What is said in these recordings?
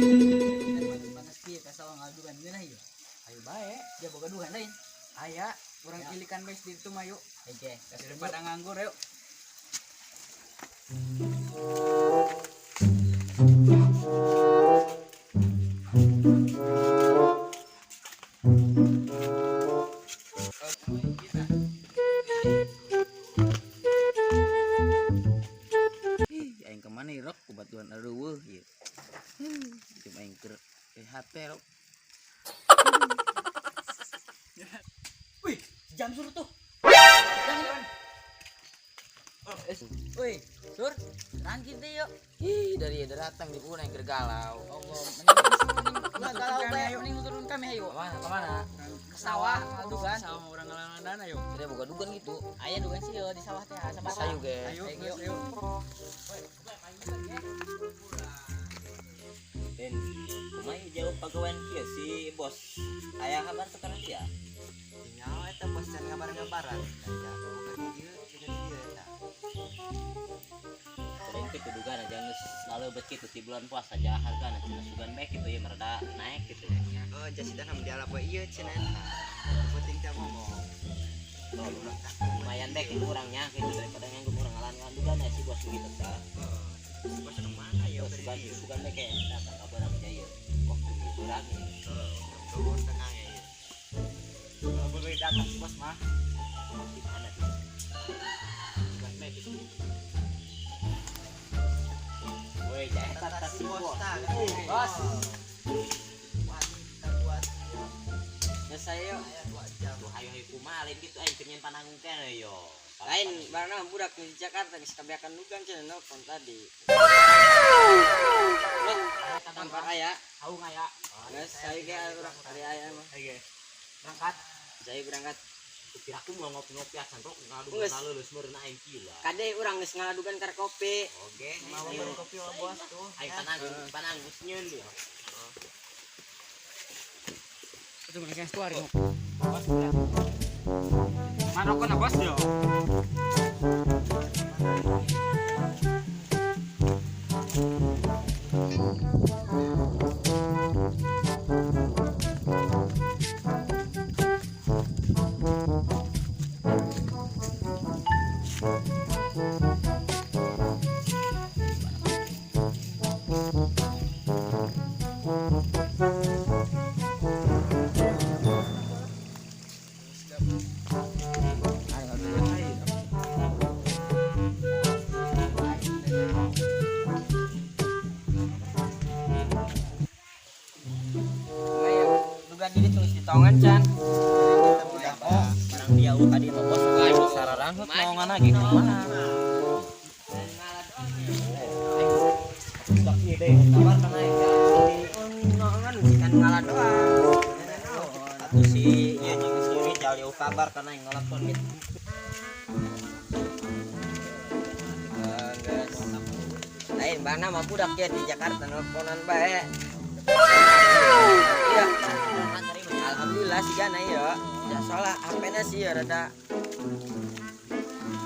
Panas kieu ka sawah ngadugan ngeunah ieu. Ayo bae. Dia boga duhan lain. Aya, urang ilikan bae di ditu mah yuk. Oke, Daripada nganggur yuk. Ih, aing kemana rok kubatuan eueuh ieu. Cuma aing keur HP rok. Wih, jam sur tuh. Woi, Sur, rangkin teh yuk. Ih, dari datang di puna yang keur galau. Allah, mending galau bae, mending turun kami ayo. Kemana? Kemana? Ke sawah ngadugan. Sawah urang ngalangan ayo. Tidak boga dugan gitu. Aya dugan sih yo di sawah teh sabaraha. Ayo ge. Ayo, geus, ayo. Ben, kumaha jauh pagawean kieu si bos. Aya kabar sekarang dia. Nyawa eta bos can ngabar-ngabaran. Ya, bukan di dieu, cenah di dieu eta. Sering kitu dugan aja geus laleubeut kitu ti bulan puasa aja hargana cenah sugan bae kitu ya mereda naik gitu. Oh, jasidan ham diala poe ieu cenah eta. Penting teh ngomong. Oh, lumayan bae kitu urangnya kitu daripada nganggur urang ngalan dugan ya si bos gitu tah. Oh, si bos anu mana ya Oh, keur sugan di dieu? sugan bae kayak datang kabar aja ieu. Waktu urang ya. Oh, urang tenang ya ieu. Kalau boleh datang si bos mah. Di mana tuh? Sugan bae kitu. Woi, eta Eta si bos. tah. Bos. Wah, kita buat Ya saya yuk. aya 2 jam. Tuh hayu hayu kumaha lain gitu aing keur nyen pananggung keneh yo. Lain barang budak di Jakarta geus kabeakan dugan cenah nelpon tadi. Tampar aya. Haung aya. Geus saya ge urang ari aya mah. Ayo. Berangkat. Saya berangkat. Kira aku mau ngopi-ngopi acan rok ngadu Geus. ngaleuleus meureun aing gila. Kade urang geus ngaladugan kar kopi. Oke, Mau beli kopi sama bos tuh. aing pananggung pananggung nyeun dia. Itu mereka keluar yuk. Mana kok bos yo? Ayo, dugan diri tulis di tongan can. Oh, barang dia u tadi mah bos aing sararangheut naongan lagi kumaha. Budak ieu deh, kabar kana aing. Naongan kan ngalah doang. Atuh si ieu jeung si Rijal ieu kabar kana aing ngelepon gitu. Geus. Lain bana mah budak ya di Jakarta nelponan bae. Iya. Alhamdulillah sih gana ya. Ya soalnya HP-nya sih ya rada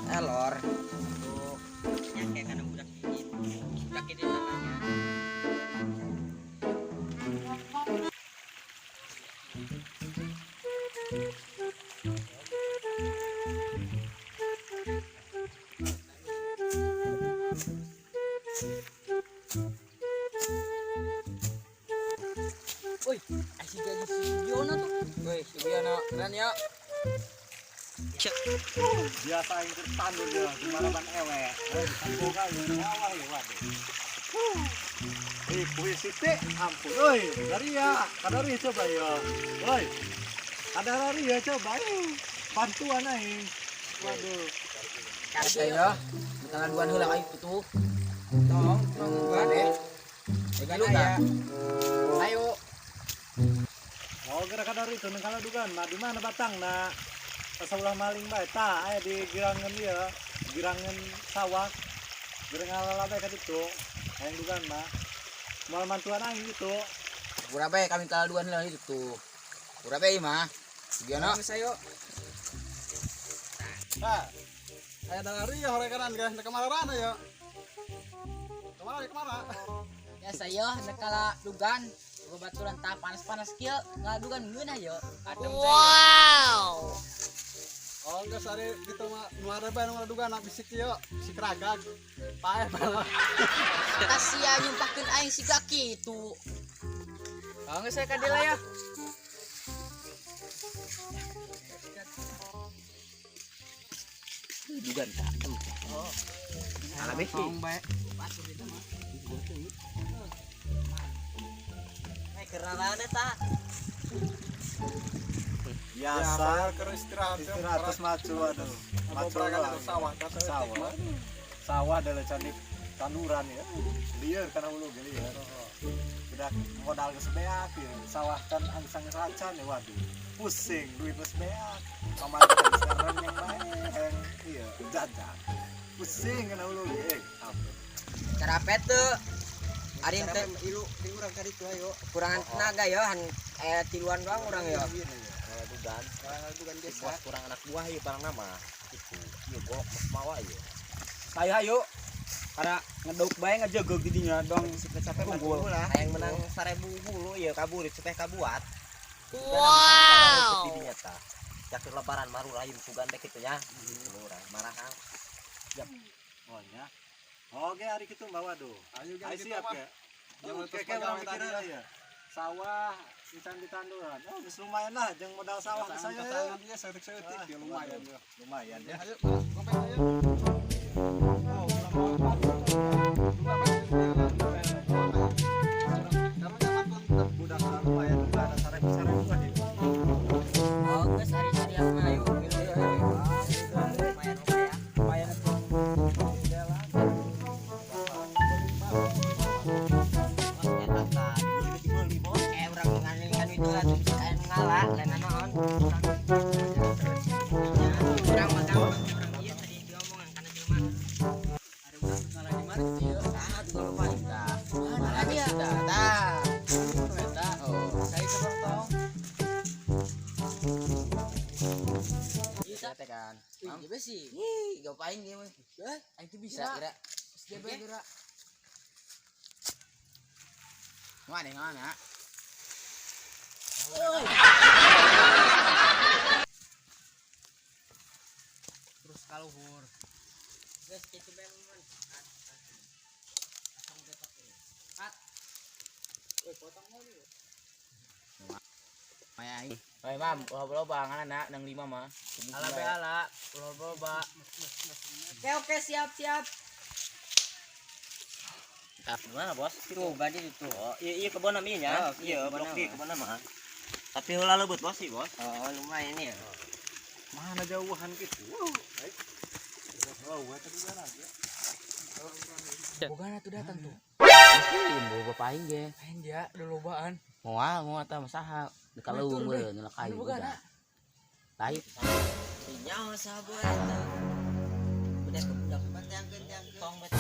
error. Ya kayak karena budak ini. Budak ini namanya. Woi, asik gaji si Giono tuh. Woi, si Giono, keren ya. Biasa aing keur tandur ya di maraban ewe. Boga ya awal ya waduh. Eh, puisi teh ampun euy, dari ya, kadari coba ya. Woi. Kadari ya coba eh. Bantuan aing. Waduh. Saya minta ngaduan heula aing tuh. Tong, tong gua deh. Dugan aya. Ayo. Oh, gerak kadari itu nang kaladugan mah di mana batang na? Asa ulah maling bae tah aya di girangan ieu, girangan sawah. Bere ngala bae ka ditu. Hayang dugan mah. Moal mantuan aing gitu. Pura bae kami kaladuan lah itu tuh. Pura bae mah. Gimana? Geus ayo. Nah, aya dari ya horeganan guys, ka mana ya? Kemana kemana? Ya saya nekala dugan babaturan tah panas-panas kieu ngadugan ngeunah yo. Adem Wow. Oh, geus ari gitu mah nu ada bae nu ngadugan bisik ieu, bisik ragag. Paeh bae. Kasia nyumpahkeun aing siga kitu. Oh, geus saya ka dieu lah ya. Dugan tak. Oh. Ala besi. Tong bae. Eh kerana eta. Biasa keur istirahat, istirahat terus macu aduh. Macu sawah, sawah. Sawah adalah candi tanduran ya. Lieur kana ulu ge lieur. Udah modal geus beak ya. Sawah kan angsang racan ya waduh. Pusing duit geus beak. Pamajikan sekarang yang bae yang iya jajan. Pusing kana ulu ge. Carapet tuh. Ari teh ilu di urang ka ditu ayo. Kurangan tenaga ya han tiluan doang urang ya. Dugan. Dugan Si bos kurang anak buah ieu barang nama. Itu. Ieu golok mah mawa ieu. Saya ayo. Karena ngeduk bae ngejegeg di dinya dong Capek unggul. Hayang menang 1000 hulu ieu kabur cepeh kabuat. Wow. Di dinya tah. Jakir lebaran maru lain sugan dek kitu nya. Urang marahan. Oh nya. Oke hari kitu mah waduh. Ayo siap ya. Jangan terus pegang tadi ya. Sawah ican di tanduran. Oh, geus lumayan lah jeung modal sawah ke saya. Ya, setik-setik ya lumayan ya. Lumayan ya. Ayo, gope ayo. Budak lumayan ada sarep-sarep ya. Oh, geus ari siap mah ayo. Lumayan lumayan. Lumayan atuh. Eta tah dibeli bos. Eh urang ngalingkan itu atuh bisa aya nu ngala lain naon. Urang mah gampang urang ieu tadi diomongan kana jelema. Ada urang ngalah di mana kitu ya? Tah juga lupa tah. Mana dia? Tah. Eta. Oh, saya coba tong. Bisa teh kan. Wih, besi. Ih, gak aing ge mah. Eh, aing tuh Bisa bisa. kira. Dia bae gerak. Mana mana? Terus kaluhur. Geus kitu bae mun. Maya aing. Oi, mam, loba-loba ngalana nang lima mah. Ala bae ala, loba-loba. Oke oke siap siap. Gimana bos? Tuh badi itu. Oh, iya iya kebon namanya nya. Oh, Iya, kebon blok di nama. kebon nama. Tapi heula leubet bos sih, bos. Oh lumayan ya. Mana jauhan gitu. Wow. Baik. Wow, eta juga lagi. Bukan atuh datang tuh. Mungkin bawa bapak aing ge. Aing dia udah lobaan. Moal moal tah masaha. Kalau meureun nyelak kayu Bukan, udah. Lain. Nyaho sabar eta. Udah ke budak Tong bet.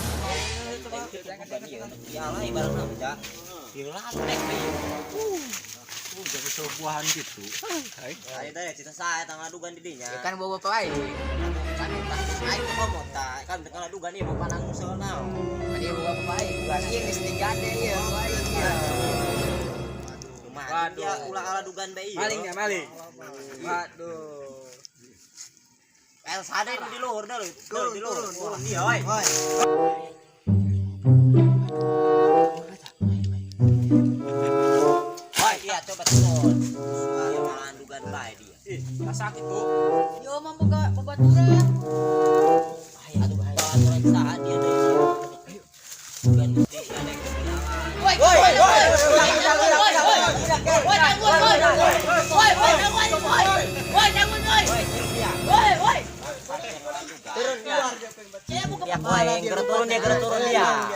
Ya lah ibarat nama ja. Heula atuh dek ieu. Jadi sebuahan gitu. Ayo teh cita saya tang adugan di dinya. Ya kan bawa bapak aing. Kan aing teh komo tah. Kan teh adugan ieu bapak nanggung soalna. Kan ieu bawa bapak aing. Iya geus digade ieu. Iya. Lumayan dia ulah ala dugan bae ieu. Maling ya, maling. Waduh. El sadar di luhur dah lu. Di luhur. Turun dia oi. Oi, iya coba turun. Dia malah dugan bae dia. Ih, sakit tuh. Yo mah boga babaturan. Aduh, baturan saha dia deui. Dugan geus dia dek. Woi, woi, woi, woi, woi, woi, woi, woi, woi, woi, bangun, woi. Woi, turun dia. Woi, woi. Turun dia. Saya buka Ya, woi, gerak turun dia, gerak turun dia.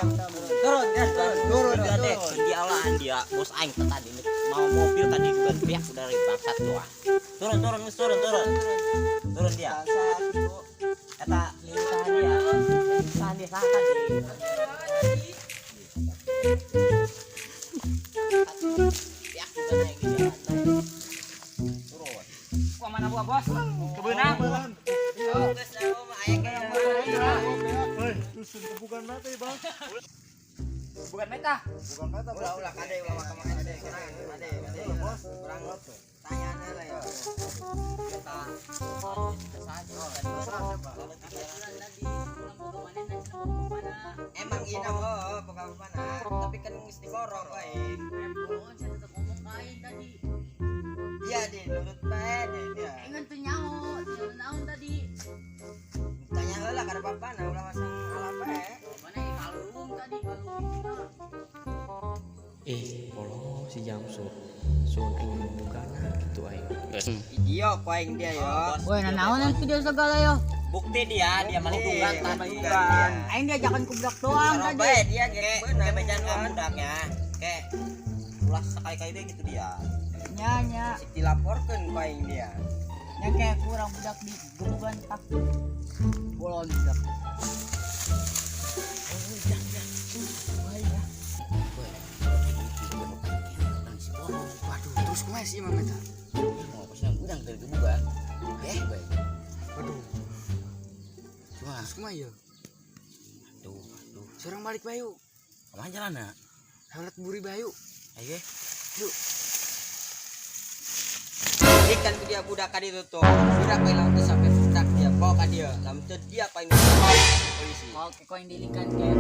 Turun ya turun. Turun dia dek. Dia alahan dia. Bos aing teh tadi mau mobil tadi juga teriak udah dari bangsat doang. Turun, turun, geus turun, turun. Turun dia. Eta tahan dia. Tahan dia. saha tadi. Ya, bukan aing di jalan. Turun. Kok mana buah bos? Kebeunang. Oh, geus oh, aya ge. Hei, dusun kebukan mata ya, Bang. Bukan meta. Bukan mata, Ulah Bos. ulah kade ulah maka kade kurang kade kade. Bos. Kurang tanyana lah ya. Emang ina oh boga mana, tapi kan geus diborong aing. Iya deh, nurut bae deh dia. Tanya heula ka bapana ulah masang ala bae. Eh, polo si Jamsur. Sun aing bugana gitu aing. Idio ku aing dia yo. Woi, nanaonan video segala yo. Bukti dia, dia maling dugan tadi. Aing diajakan ku budak doang Kalau tadi. bae dia ge Kayak beunang. kayak bejaan ka budaknya. Kayak ulah sekali-kali deh gitu dia. Nya nya Sik dilaporkeun ku aing dia. nya kayak kurang budak di gebugan tak. Bolon budak. Waduh, terus kumaha sih Mang eta? Mau apa sih udang tadi gebugan? Eh, baik. Waduh. Cuma terus kumaha ieu? Aduh, aduh. Seorang balik bayu. Kemana jalanna? Heulet buri bayu. Ayo. Yuk. Ikan ku dia budak ka ditu tuh. Budak bae lamun teu sampai budak dia bawa ka dia. Lamun teu dia paling polisi. Oke, kau yang dilingkan kayak